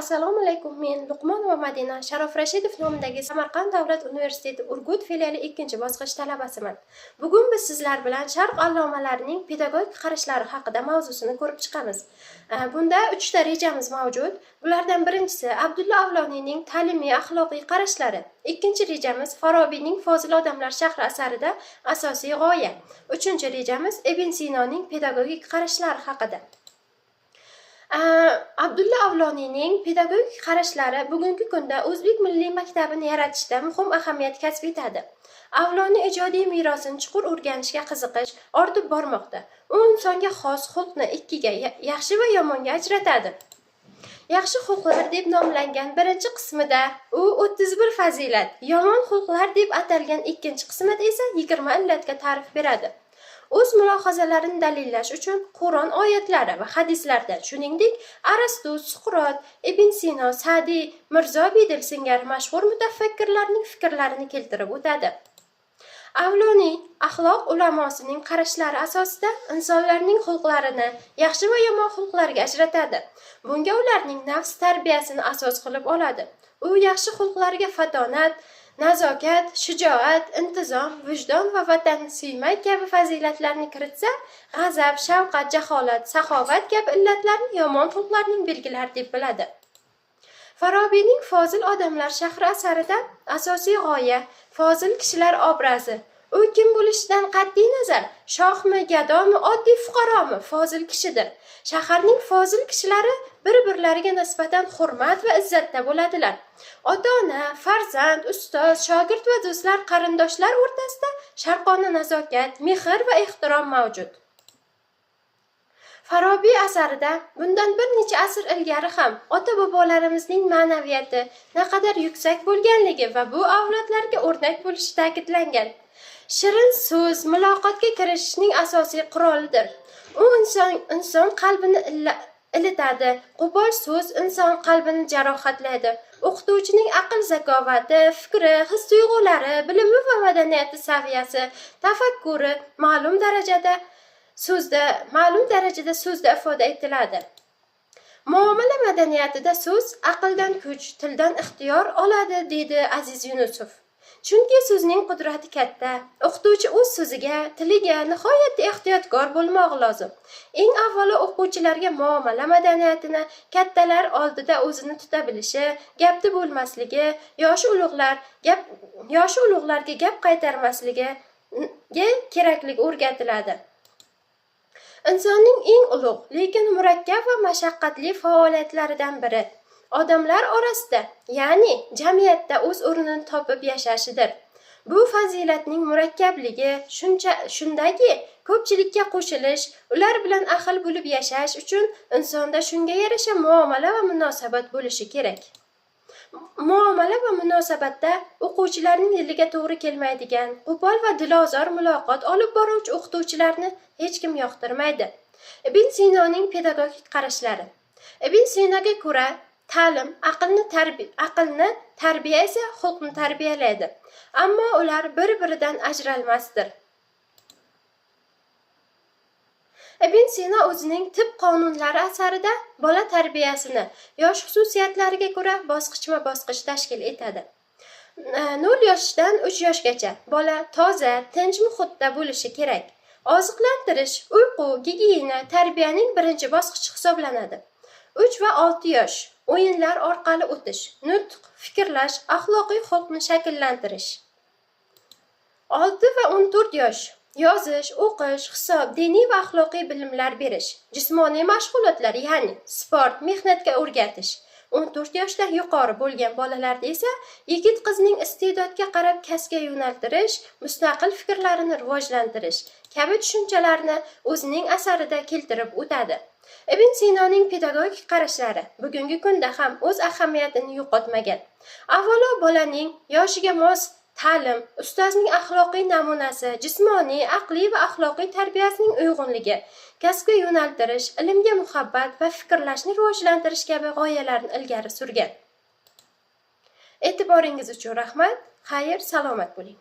Assalomu alaykum, men Luqmonova Madina, Sharof Rashidov nomidagi Samarqand davlat universiteti Urgut filiali 2-bosqich talabasiman. Bugun biz sizlar bilan Sharq allomalarining pedagogik qarashlari haqida mavzusini ko'rib chiqamiz. Bunda 3 ta rejamiz mavjud. Bulardan birinchisi Abdulla Avloniyning ta'limiy axloqiy qarashlari. Ikkinchi rejamiz Farobiyning Fozil odamlar shahri asarida asosiy g'oya. Uchinchi rejamiz Ibn Sinoning pedagogik qarashlari haqida. Abdulla Avloniyning pedagogik qarashlari bugungi kunda o'zbek milliy maktabini yaratishda muhim ahamiyat kasb etadi. Avloniy ijodiy merosini chuqur o'rganishga qiziqish ortib bormoqda. U insonga xos xulqni ikkiga, yaxshi va yomonga ajratadi. Yaxshi xulqlar deb nomlangan birinchi qismida u 31 fazilat, yomon xulqlar deb atalgan ikkinchi qismida esa 20 illatga ta'rif beradi. O'z mulohazalarini dalillash uchun Qur'on oyatlari va hadislardan, shuningdek, Arastu, Suqrot, Ibn Sino, Sa'diy, Mirzo Bedil singari mashhur mutafakkirlarning fikrlarini keltirib o'tadi. Avloniy axloq ulamosining qarashlari asosida insonlarning xulqlarini yaxshi va yomon xulqlarga ajratadi. Bunga ularning nafs tarbiyasini asos qilib oladi. U yaxshi xulqlarga fatonat, nazokat, shijoat, intizom, vijdon va vatanni suymak kabi fazilatlarni kiritsa, g'azab, shafqat, jaholat, saxovat kabi illatlarni yomon xulqlarning belgilari deb biladi. Farobiyning Fozil odamlar shahri asarida asosiy g'oya fozil kishilar obrazi. U kim bo'lishidan qat'iy nazar, shohmi, gadomi, oddiy fuqaromi, fozil kishidir. Shaharning fozil kishilari bir-birlariga nisbatan hurmat va izzatda bo'ladilar. Ota-ona, farzand, ustoz, shogird va do'stlar, qarindoshlar o'rtasida sharqona nazokat, mehr va ehtirom mavjud. Farobiy asarida bundan bir necha asr ilgari ham ota-bobolarimizning ma'naviyati naqadar yuksak bo'lganligi va bu avlodlarga o'rnak bo'lishi ta'kidlangan. Shirin so'z muloqotga kirishishning asosiy qurolidir. U inson qalbini ilitadi. Qo'pol so'z inson qalbini jarohatlaydi. O'qituvchining aql zakovati, fikri, his-tuyg'ulari, bilimi va madaniyati saviyasi, tafakkuri ma'lum darajada so'zda ifoda etiladi. Muomala madaniyatida so'z aqldan kuch, tildan ixtiyor oladi, deydi Aziz Yunusov. Chunki so'zning qudrati katta. O'qituvchi o'z so'ziga, tiliga nihoyatda ehtiyotkor bo'lmog'i lozim. Eng avvalo o'quvchilarga muomala madaniyatini, kattalar oldida o'zini tuta bilishi, gapni bo'lmasligi, yoshi ulug'larga gap qaytarmasligi kerakligi o'rgatiladi. Insonning eng ulug', lekin murakkab va mashaqqatli faoliyatlaridan biri odamlar orasida, ya'ni jamiyatda o'z o'rnini topib yashashidir. Bu fazilatning murakkabligi shuncha shundaki, ko'pchilikka qo'shilish, ular bilan ahil bo'lib yashash uchun insonda shunga yarasha muomala va munosabat bo'lishi kerak. Muomala va munosabatda o'quvchilarning diliga to'g'ri kelmaydigan, qo'pol va dilozor muloqot olib boruvchi o'qituvchilarni hech kim yoqtirmaydi. Ibn Sinoning pedagogik qarashlari. Ibn Sinoga ko'ra, ta'lim aqlni, tarbiya esa xulqni tarbiyalaydi. Ammo ular bir-biridan ajralmasdir. Ibn Sino o'zining Tib qonunlari asarida bola tarbiyasini yosh xususiyatlariga ko'ra bosqichma-bosqich tashkil etadi. 0 yoshdan 3 yoshgacha bola toza, tinch muhitda bo'lishi kerak. Oziqlantirish, uyqu, gigiyena tarbiyaning birinchi bosqichi hisoblanadi. 3 va 6 yosh o'yinlar orqali o'tish, nutq, fikrlash, axloqiy xulqni shakllantirish. 6 va 14 yosh yozish, o'qish, hisob, diniy va axloqiy bilimlar berish, jismoniy mashg'ulotlar, ya'ni sport, mehnatga o'rgatish. 14 yoshdan yuqori bo'lgan bolalarda esa yigit qizning iste'dodga qarab kasbga yo'naltirish, mustaqil fikrlarini rivojlantirish kabi tushunchalarni o'zining asarida keltirib o'tadi. Ibn Sinoning pedagogik qarashlari bugungi kunda ham o'z ahamiyatini yo'qotmagan. Avvalo bolaning yoshiga mos ta'lim, ustozning axloqiy namunasi, jismoniy, aqliy va axloqiy tarbiyasining uyg'unligi, kasbga yo'naltirish, ilmga muhabbat va fikrlashni rivojlantirish kabi g'oyalarni ilgari surgan. E'tiboringiz uchun rahmat. Xayr, salomat bo'ling.